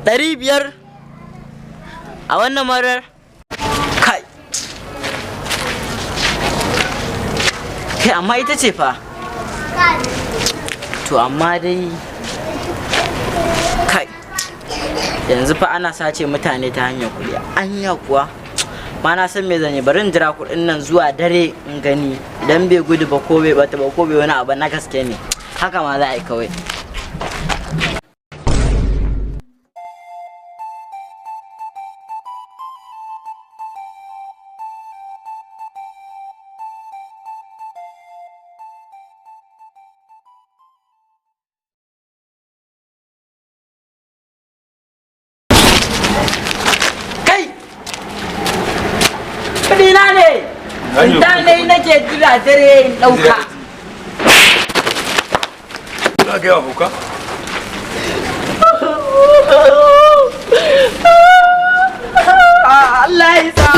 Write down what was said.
500 a wannan marar. Kai, kai, amma ita ce fa. To amma dai kai, yanzu fa ana sace mutane ta hanyar kuɗi. Anya kuwa ma na san me zan yi. Bari in jira kuɗin nan zuwa dare in gani, idan bai gudu ba ko bai bata ba ko bai wani abu na gaske ne, haka ma za a yi kawai. Kai, kuɗi na ne. Da ne nake jira dare in ɗauka. Za ga yawa hauka. Allah ya sa.